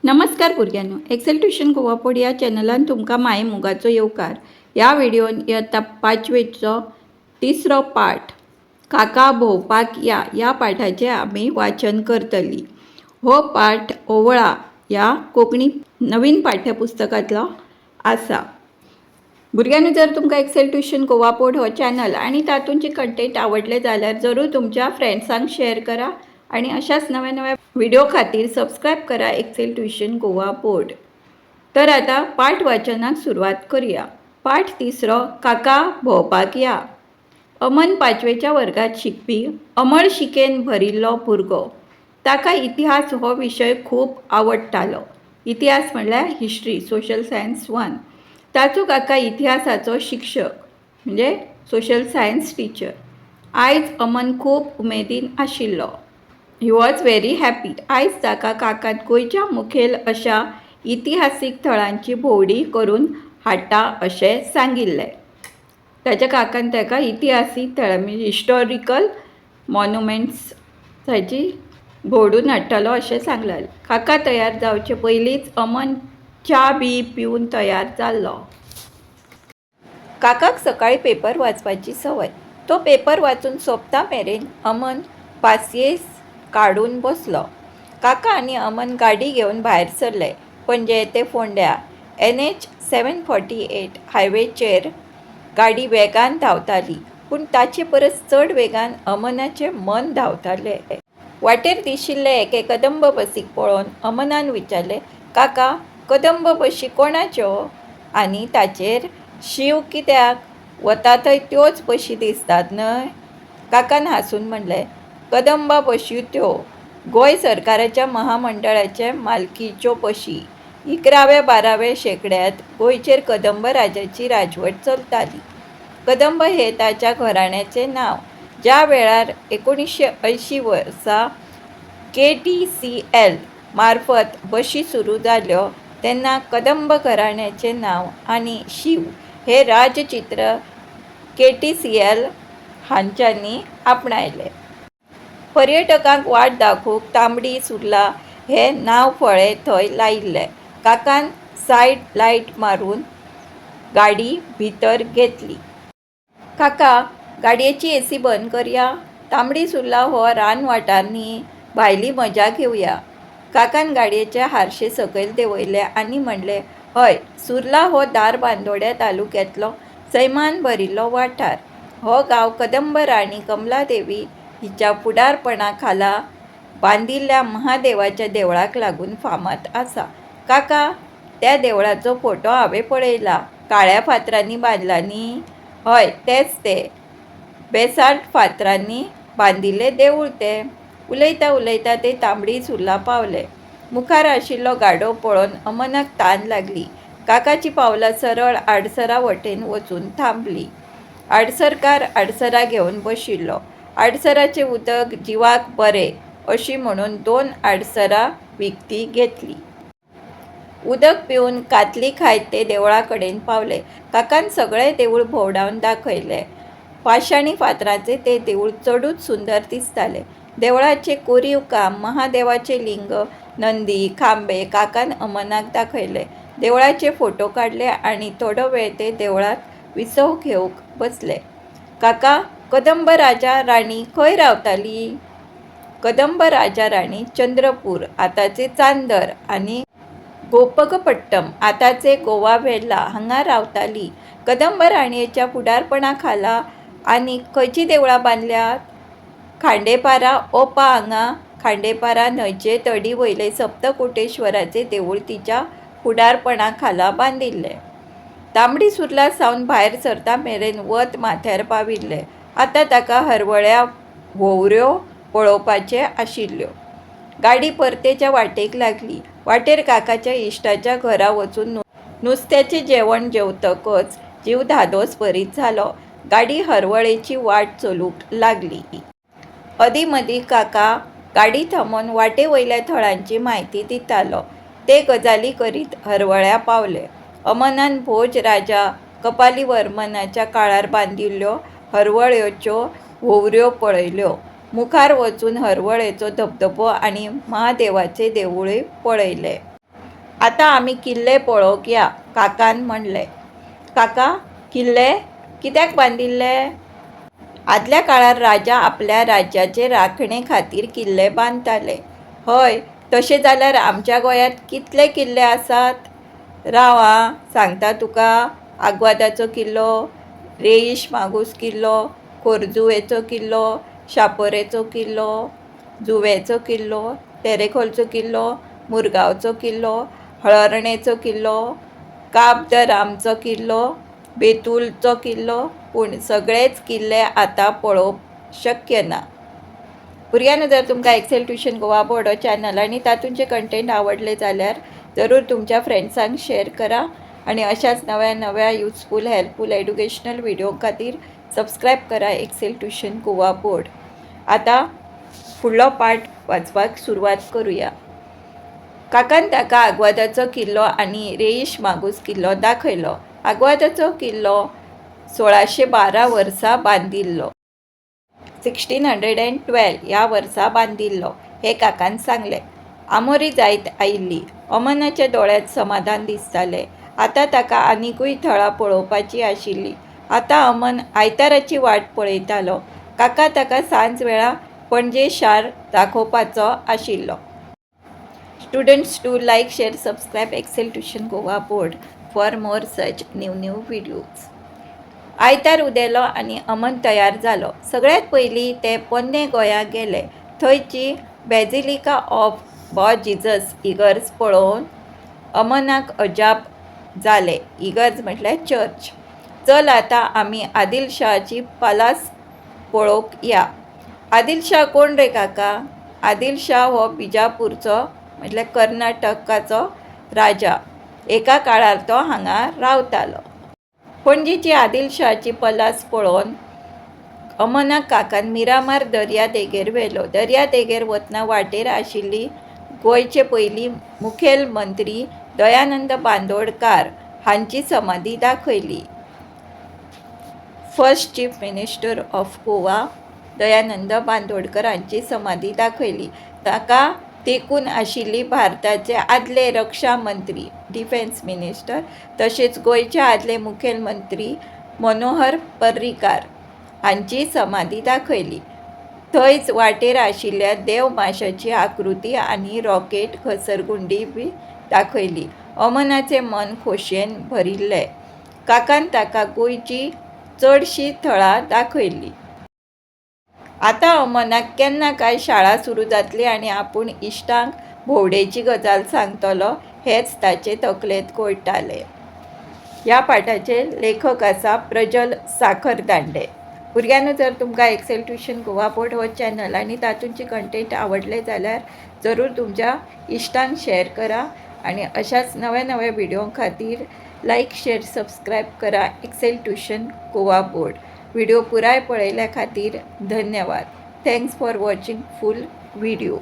नमस्कार भुरग्यांनो, XL tuition Goa board या चॅनलान तुमकां माये मोगाचो येवकार. ह्या व्हिडियोन इयत्ता पांचवेचो तिसरो पाठ "काका भोंवपाक या" ह्या पाठाचें आमी वाचन करतलीं. हो पाठ ओवळा ह्या कोंकणी नवीन पाठ्यपुस्तकांतलो आसा. भुरग्यांनो, जर तुमकां एक्सेल ट्युशन गोवा बोर्ड हो चॅनल आनी तातूंत कंटेंट आवडले जाल्यार जरूर तुमच्या फ्रेंड्सांक शेअर करा आणि अशाच नव्या नव्या व्हिडिओ खातीर सबस्क्रायब करा एक्सेल ट्युशन गोवा बोर्ड. तर आतां पाठ वाचनाक सुरवात करूया. पाठ तिसरो, "काका भोंवपाक या". अमन पांचवेच्या वर्गात शिकपी, अमळशिकेन भरिल्लो भुरगो. ताका इतिहास हो विशय खूब आवडटालो. इतिहास म्हणल्यार हिस्ट्री, सोशल सायन्स वन. ताचो काका इतिहासाचो शिक्षक, म्हणजे सोशल सायन्स टिचर. आयज अमन खूब उमेदीन आशिल्लो. He was very happy. आयज ताका काकान गोंयच्या मुखेल अशा इतिहासीक थळांची भोंवडी करून हाडटा अशें सांगिल्लें. ताच्या काकान ताका इतिहासीक थळां, म्हणजे हिस्टॉरिकल मॉन्युमेंट्स ताची भोंवडून हाडटलो अशें सांगलेलें. काका तयार जावचे पयलींच अमन च्या बी पिवन तयार जाल्लो. काकाक सकाळीं पेपर वाचपाची संवय. तो पेपर वाचून सोंपता मेरेन अमन पासयेस काडून बसलो. काका आनी अमन गाडी घेवन भायर सरले, पणजे ते फोंड्या एनएच 748 हायवेचेर गाडी वेगान धांवताली, पूण ताचे परस चड वेगान अमनाचें मन धांवतालें. वाटेर दिशिल्ले एके कदंब बसीक पळोवन अमनान विचारलें, "काका, कदंब बशी कोणाच्यो? आनी ताचेर शींव कित्याक? वता थंय त्योच बशी दिसतात न्हय?" काकान हांसून म्हणलें, "कदंबा बशी त्यो. गोंय सरकाराच्या महामंडळाचे मालकीच्यो बशी. 11व्या 12व्या शेंकड्यांत गोंयचेर कदंब राजाची राजवट चलताली. कदंब हें ताच्या घराण्याचें नांव. ज्या वेळार 1980 वर्सा केटीसीएल मार्फत बशी सुरू जाल्यो तेन्ना कदंब घराण्याचें नांव आनी शींव हें राजचित्र केटीसीएल हांच्यांनी आपणायलें. पर्यटकांक वाट दाखोवंक तांबडी सुर्ला हें नांवफळें थंय लायिल्लें." काकान सायड लायट मारून गाडी भितर घेतली. "काका, गाडयेची एसी बंद करया. तांबडी सुर्ला हो रानवाठार न्ही, भायली मजा घेवया." काकान गाडयेचे हारशे सकयल देंवयले आनी म्हणलें, "हय, सुर्ला हो धारबांदोड्या तालुक्यांतलो सैमान भरिल्लो वाठार. हो गांव कदंब राणी कमलादेवी हिच्या फुडारपणाखाला बांदिल्ल्या महादेवाच्या देवळाक लागून फामाद आसा." "काका, त्या देवळाचो फोटो हांवें पळयला. काळ्या फातरांनी बांदलां न्ही?" "हय, तेंच तें. बेसाल्ट फातरांनी बांदिल्लें देवूळ तें." उलयतां उलयतां ते तांबडी सुर्ला पावले. मुखार आशिल्लो गाडो पळोवन अमनाक तान लागली. काकाचीं पावलां सरळ आडसरा वटेन वचून थांबलीं. आडसरकार आडसरां घेवन बशिल्लो. आडसराचें उदक जिवाक बरें अशी म्हणून दोन आडसरां विकतीं घेतलीं. उदक पिवन कातली खायत ते देवळाकडेन पावले. काकान सगळें देवूळ भोंवडावन दाखयलें. पाशाणी फातरांचें तें देवूळ चडूच सुंदर दिसतालें. देवळाचें कोरीव काम, महादेवाचें लिंग, नंदी, खांबे काकान अमनाक दाखयले. देवळाचे फोटो काडले आनी थोडो वेळ ते देवळांत विसव घेवंक बसले. "काका, कदंब राजा राणी खंय रावताली?" "कदंब राजा राणी चंद्रपूर, आतांचें चांदर, आनी गोपकपट्टम, आतांचें गोवा वेल्हा, हांगा रावताली." "कदंब राणयेच्या फुडारपणाखाला आनीक खंयचीं देवळां बांदल्यांत?" "खांडेपारा ओपा हांगा खांडेपारा न्हंयचे तडीवयलें सप्तकोटेश्वराचें देवूळ तिच्या फुडारपणाखाला बांदिल्लें." तांबडी सुर्ला सावन भायर सरता मेरेन वत माथ्यार पाविल्लें. आतां ताका हरवळ्यां व्होंवऱ्यो पळोवपाच्यो आशिल्ल्यो. गाडी परतेच्या वाटेक लागली. वाटेर काकाच्या इश्टाच्या घरा वचून नुस्त्याचें जेवण जेवतकच जीव धादोसभरीत जालो. गाडी हरवळेची वाट चलूंक लागली. अदीं मदीं काका गाडी थांबोवन वाटे वयल्या थळांची म्हायती दितालो. ते गजाली करीत हरवळ्यां पावले. अमनान भोज राजा कपालिवर्मनाच्या काळार बांदिल्ल्यो हरवळेच्यो व्होंवऱ्यो पळयल्यो. मुखार वचून हरवळेचो धबधबो आनी महादेवाचें देवूळय पळयलें. आतां आमी किल्ले पळोवंक या, काकान म्हणलें. काका, किल्ले कित्याक बांदिल्ले? आदल्या काळार राजा आपल्या राज्याचे राखणे खातीर किल्ले बांदताले. हय, तशें जाल्यार आमच्या गोंयांत कितले किल्ले आसात? राव आं, सांगता तुका. आग्वादाचो किल्लो, रेईश मागूस किल्लो, खोर्जुवेचो किल्लो, शापोरेचो किल्लो, जुवेचो किल्लो, तेरेखोलचो किल्लो, मुरगांवचो किल्लो, हळर्णेचो किल्लो, काब the रामचो किल्लो, बेतुलचो किल्लो. पूण सगळेच किल्ले आतां पळोवप शक्य ना. भुरग्यांनो, जर तुमकां एक्सेल ट्युशन गोवा बोर्ड हो चॅनल आनी तातूंचे कंटेंट आवडले जाल्यार जरूर तुमच्या फ्रेंड्सांक शेअर करा आनी अशाच नव्या नव्या युजफूल, हेल्पफूल, एड्युकेशनल व्हिडिओ खातीर सबस्क्रायब करा एक्सेल ट्युशन गोवा बोर्ड. आतां फुडलो पार्ट वाचपाक सुरवात करुया. काकान ताका आग्वादाचो किल्लो आनी रेईश मागूस किल्लो दाखयलो. आग्वादाचो किल्लो 1612 वर्सा बांदिल्लो, 1612 ह्या वर्सा बांदिल्लो हें काकान सांगलें. आमोरी जायत आयिल्ली. अमनाच्या दोळ्यांत समाधान दिसतालें. आतां ताका आनिकूय थळां पळोवपाचीं आशिल्लीं. आतां अमन आयताराची वाट पळयतालो. काका ताका सांजवेळा पणजे शार दाखोवपाचो आशिल्लो. Students, do like, share, subscribe Excel Tuition Goa Board for more such new new videos. आयतार उदेलो आनी अमन तयार जालो. सगळ्यांत पयलीं ते पोन्ने गोंया गेले. थंयची बॅझिलिका ऑफ बॉ जिजस इगर्ज पळोवन अमनाक अजाप जालें. इगर्ज म्हटल्यार चर्च. चल, आतां आमी आदिलशहाची पलास पळोवंक या. आदिलशाह कोण रे काका? आदिलशाह हो बिजापूरचो, म्हटल्यार कर्नाटकाचो राजा. एका काळार तो हांगा रावतालो. पणजेची आदिलशहाची पलास पळोवन अमनाक काकान मिरामार दर्या देगेर व्हेलो. दर्या देगेर वतना वाटेर आशिल्ली गोंयचे पयली मुखेलमंत्री दयानंद बांदोडकार हांची समाधी दाखयली. First Chief Minister of Goa Dayanand Bandodkar हांची समाधी दाखयली. ताका तेंकून आशिल्ली भारताचे आदले रक्षा मंत्री, डिफेन्स मिनिस्टर, तशेंच गोंयचे आदले मुखेलमंत्री मनोहर पर्रीकार हांची समाधी दाखयली. थंयच वाटेर आशिल्ल्या देवमाशाची आकृती आनी रॉकेट घसरगुंडी बी दाखयली. अमनाचें मन खोशयेन भरिल्लें. काकान ताका गोंयचीं चडशीं थळां दाखयलीं. आतां अमनाक केन्ना काय शाळा सुरू जातली आनी आपूण इश्टांक भोंवडेची गजाल सांगतलो हेंच ताचे तकलेंत घोळटालें. ह्या पाठाचे लेखक आसा प्रजल साखरदांडे. भुरग्यांनो, जर तुमकां एक्सेल ट्युशन गोवा बोर्ड हो चॅनल आनी तातूंची कंटेंट आवडले जाल्यार जरूर तुमच्या इश्टांक शेअर करा आनी अशाच नव्या नव्या व्हिडिओ खातीर लायक, शेअर, सबस्क्रायब करा Excel tuition Goa board. Video पुराय पळयल्या खातीर धन्यवाद. Thanks for watching full video.